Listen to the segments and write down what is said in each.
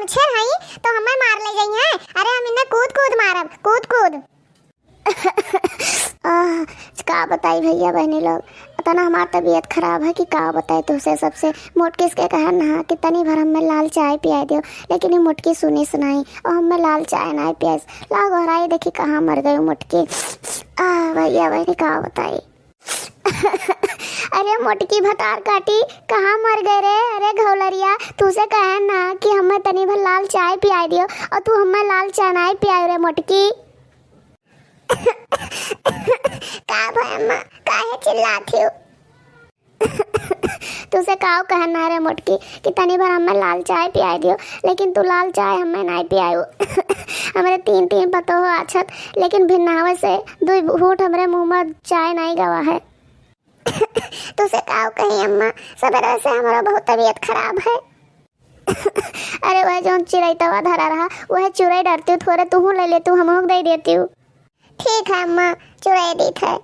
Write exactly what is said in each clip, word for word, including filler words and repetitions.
छेर हई तो हमें मार ले जाई हैं। अरे हम इन्हें कूद कूद मारब, कूद कूद। आह, का बताई भैया बहनी लोग, इतना हमार तबीयत खराब है कि का बताई तुहसे। सबसे मोटकिस के कहन ना कि तनी भर हमें लाल चाय पियाई दियो, लेकिन ये मोटकी सुनिस नाई और हमें लाल चाय नाई पियाइस। लाओ गोहराई देखी कहाँ मर गई मोटकी। आह भैया बहनी का बताई। अरे मोटकी भतार काटी, कहाँ मर गए रे? अरे घौलरिया, तुहसे कहन ना कि हमें तनी भर लाल चाय पियाई दियो और तू हमें लाल चाय नाई पियाई रे मोटकी। का भय अम्मा, काहे चिल्लात हियो? तुसे काव कहन ना रे मोटकी कि तनी भर हमें लाल चाय पियाई दियो, लेकिन तू लाल चाय हमें नाई पियायो। हमरे तीन तीन पतोह आछत, लेकिन भिन्नावे से दुई घूंट हमरे मुंह में चाय नाई गवा है। तुसे काव कही अम्मा, सबेरे से हमरा बहुत तबीयत खराब है। अरे वह जौन चिरैतवा धरा रहा, वह चुरई डरती हूँ, थोड़े तुहूँ ले लेती हूँ, हमहूँ दे देती हूँ। ठीक है अम्मा, चुरई दीत है।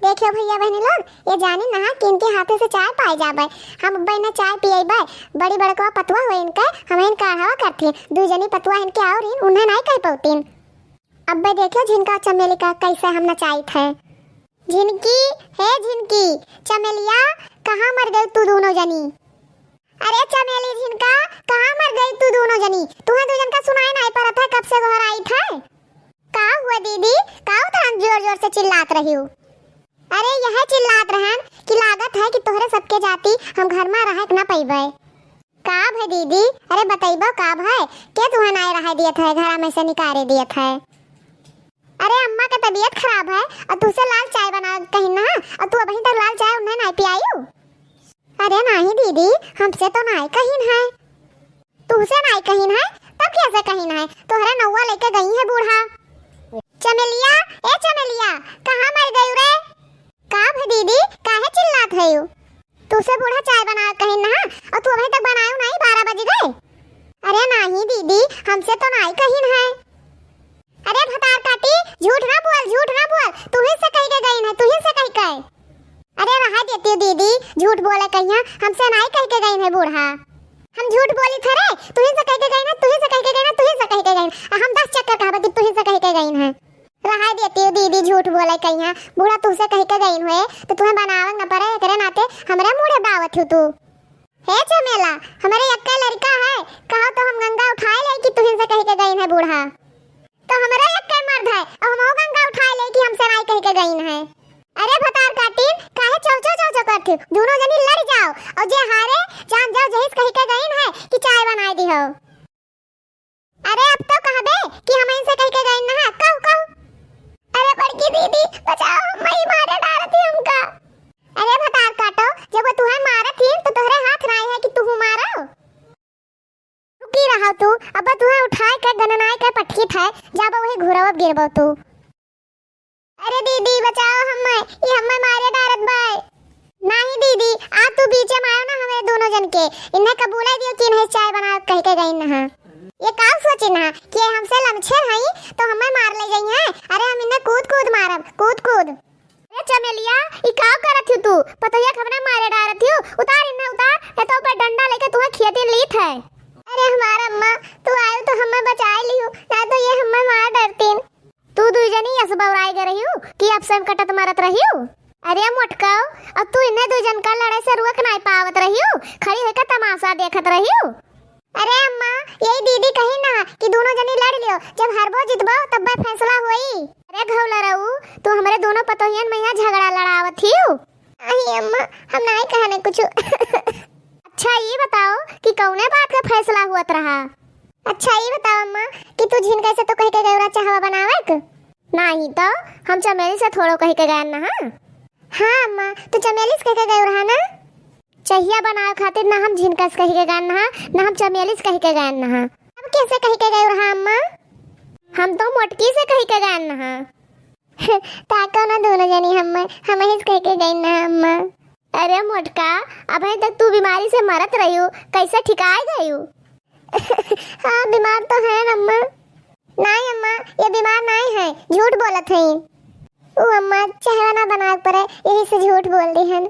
देखियो भैया बहनी लोग, ये जानी ना कि इनके हाथे से चाय पाए जाबे। हम अब्बे इन्हें चाय पियबे, बड़ी बड़कवा पतवा हुए इनके, हम इन काढ़वा करती, दू जनी पतवा इनके और इन उन्हें नहीं कह पौतीन। अब्बे देखियो झिनका चमेली का कैसे हम नचाइत है। झिनकी, हे झिनकी, चमेलिया, कहाँ मर गई तू दोनों जनी? अरे चमेली झिनका, कहाँ मर गई तू दोनों जनी? तुम्हें दू जन का सुनाई नहीं पड़त है, कब से गोहराइत है? का हुआ दीदी, का उतरन जोर जोर से चिल्लात रही हो? अरे यह चिल्लात रहन कि लागत है कि तोहरे सबके जाति हम घर में रह के ना पैबे। का भय दीदी, अरे बतैबो का भय, के तुहें नाय रहे दियत है, घरा में से निकारे दियत है? अरे अम्मा के तबीयत खराब है और तुसे लाल चाय बना कहिन ना, और तू अबहीं तक लाल चाय उन्हें नाय पियायू। अरे नाही दीदी, हमसे तो नाय कहिन है। तुहसे नाय कहिन है, तब कैसे कहिन है? तोहरे नौवा लेके गई है बूढ़ा। चमेलिया, ए चमेलिया, कहाँ मर गई रे? का भे दीदी, काहे चिल्लात है यू? तुसे बूढ़ा चाय बना कहिन ना, और तू अभी तक बनायू नहीं, बारह बज गए। अरे नाही दीदी, हमसे तो नाय कहिन है। अरे भतार काटी, झूठ ना बोल, झूठ ना बोल, तुही से कहि के गइन है, तुही से कहि के। अरे रहा देती दीदी, झूठ बोले कहिया, हमसे नाय कहि के गइन है बूढ़ा। हम झूठ बोली थे रे, तुही से कहि के गइन है, तुही से कहि के गइन है, तुही से कहि के गइन। आ हम दस चक्कर कहबे कि तुही से कहि के गइन है। रहा देती दीदी, झूठ बोले कहिया, बूढ़ा तुहसे कहि के गइन हुए, तो तुम्हें बनावे न पड़े, एकरे नाते हमरे मुड़े बावत हूँ तू। हे चमेला, हमरे एक्के लड़का है, कहो तो हम गंगा उठाए ले कि तुहिन से कहि के गइन है बूढ़ा। तो हमरे एक्के मर्द है, और हमहू गंगा उठाए ले कि हमसे नाई कहि के गइन है। अरे भतार काटिन, काहे चौचो चौचो करत हो? दोनों जनी लड़ जाओ, और जे हारे, जान जाओ जहिस कहि के गइन है कि चाय बनाए दिहो। अरे अब तो कहबे कि हम इनसे कहि के गइन ना, कहू, कहू। अरे बड़की दीदी, बचाओ, हम मारे डारत ही हमका। अरे भतार काटो, जब वो तुहे मारत ही तो तोहरे हाथ नाई है कि तुहू मारो। रुकी रहो तू, अब तुहे उठाए के गननाए के पटकी थे, जब वही घुरवा गिरबो तू। अरे दीदी बचाओ हम्मे, ई हम्मे मारे डारत बाय। नाही दीदी, आ तू बीचे में आयो ना हमें दोनों जन के। इन्हें कबूले दियो कि इन्हें चाय बना कहि के गइन ना। ये का सोचिन ना कि ये हमसे लमछेर हई तो हमें मार ले जाई हैं। अरे हम इन्हें कूद कूद मारब, कूद कूद। अरे चमेलिया, ई का करत हू तू? पतोहिया के हमने मारे डारत हू? उतार इन्हें उतार, नहीं तो ऊपर डंडा लेके तुम्हें खियतिन लीत है। अरे हमार अम्मा, तू आयो तो हमें बचाए लियो, ना तो ये हमें मार डरतीन। तू दुई जनी अस बौराई गए रहियो कि अब से कटत मरत रहियो? अरे मोटकाओ, अब तू इन्हें दुई जन का लड़ाई से रुक नाई पावत रहियो, खड़ी होकर तमाशा देखत रहियो। अरे अम्मा, यही दीदी कही ना कि दोनों जनी लड़ लियो, जब हारबो जीतबो तब फैसला होई। अरे घौला रहू, तू हमरे दोनों पतोहियन में यहाँ झगड़ा लड़ावत हियो। नहीं अम्मा, हम नाई कहने कुछ। अच्छा ये बताओ कि कौने बात का फैसला हुआ रहा? अच्छा, ई बताओ अम्मा कि तू झिनका से तो कहि के गयो रहा चाहवा बनावे के? नाही तो, हम चमेली से थोड़ो कहि के गए ना। हाँ अम्मा, तू चमेली से कहि के गयो रहा ना? चहिया बनावे खातिर ना हम झिनका से कहि के गए ना, ना हम चमेली से कहि के गए ना। अब कैसे कहि के गयो रहा अम्मा? हम तो मोटकी से कहि के गए ना। ताको ना दोनों जनी हम, हम ही से कहि के गए ना अम्मा। अरे मोटका, अबहीं तक तू बीमारी से मरत रहियो, कैसे ठिकाए गयू? हाँ, बीमार तो है अम्मा। नाई अम्मा, ये बीमार नाई है, झूठ बोलत है। ओ अम्मा, चेहरा ना बनावे पड़े, यही से झूठ बोल दी हन।